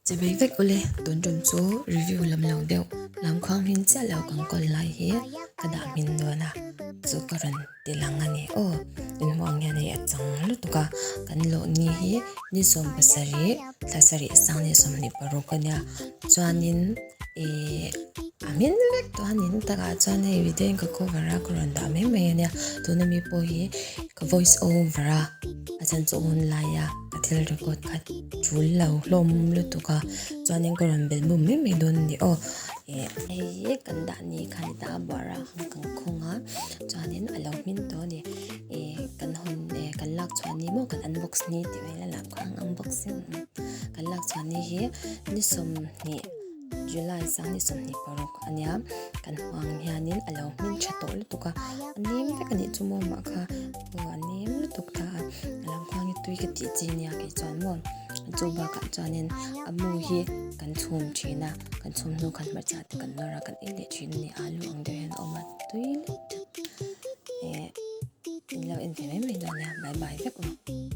Chivei vek ule tun tum chu review lam lo deuh lamkhuang hmin chiah lo kan kawl lai hi ka dah hmin dawn a chu ka rawn ti lang a ni aw inhmuh ang hian hei a chang lutuk a kan lawh ni hi ni 70 thla sarih sang ni 26 a nia chuanin ihh a hmin vek tawh a ni takah chuan hei video in ka cover a ka rawn dah mai mai a nia tuna mi pawh hi ka voice over a a chhan chu online a ka thil record kha tul lo hlawm lutuk a chuanin ka rawn belh bum mai mai dawn a ni aw ih hei hi kan dah ni kha ni ta a buara ang kan khawng a chuanin a lo hmin tawh a ni ih kan hawn eh kan lak chhuah ni maw kan unbox ni tih mai la kha ang unboxing kan lak chhuah ni hi ni 20 July sang ni 26 a nia kan hmuh ang hianin a lo hmin tha tawh lutuk a a nem vek a nih chu maw mah kha aw a nem lutuk ta a a lam khuang hi tui ka tih chi nia kei chuan maw chu bakah chuanin a mu hi kan chhum thin a kan chhum hnu khan hmarcha te kan nawr a kan ei leh thin a ni alu ang deuh hian a awm a tui lutuk eh in lo en ve mai mai dawn nia bye bye vek aw.